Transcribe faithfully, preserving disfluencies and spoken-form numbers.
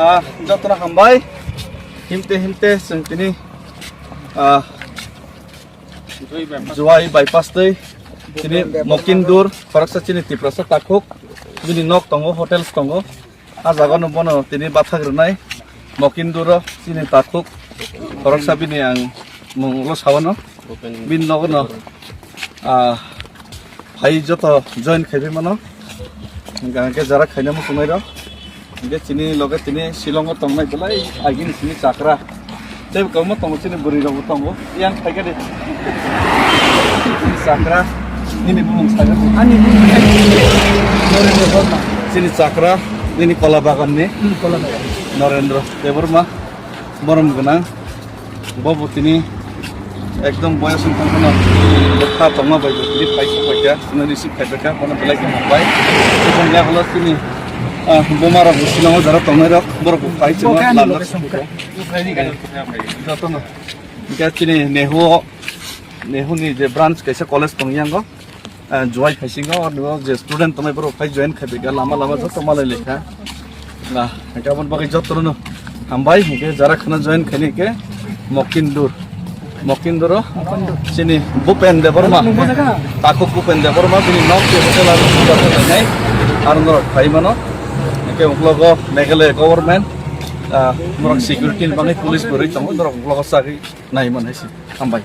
Ah, jotono hambai. Himte himte chwng tini, ah, Jowai bypass tei tini Mokindur, khoroksa chini Tiprasa takhuk, bini nok tongo, hotels tongo. Ah jagano bono tini bathak rwnai Mokinduro chini takhuk, khoroksa bini ang mung ulo sawano. Bini nogono, ah, phai joto join khaibai mano. Hingke jara khaina muchungnai rok. Hingke chini loge tini Shillong o tongnai belai agini chini chakra. Tei kwbangma tongo chini bwrwi rok bo tongo. Yang khaika de. Chini chakra. Nini bumung saga. Ani bumung Norendra Verma. Chini chakra. Nini kola bagan ni. Hmm, kola bagan. Norendra Debbarma. Borom gwnang. Bo bo tini ekdom boyos wng tongmano bwkha tongma bai bo tini phai kha, phai kha, chwngno receive khai kha, bono belai khe hambai. Tei bo ya holo tini, ah, buma rok bo Shillong o jora tongnai rok, borok bo phai chwngno Bo khe ani lamno location sukha. Jotono. Hingke chini Nehu o, Nehu ni je branch kaisa college tong yang o. Ah, Jowai phaisingo, oro je student tongnai borok phai join khai phaikha, lama lama joto malai lekha. Na, hingke aboni bagwi jotono hambai, hingke jara khana join khaini khe Mokindur. Mokinduro chini Bhupen Debbarma, takhuk Bhupen Debbarma, bini nok se hotel aro puja khainai, aro norok phai mano. Hingke uklogo Meghalaya government, ah, norok security ni bagwi police bo rwi tongo, norok uklogo chagwi nai man hai se. Hambai.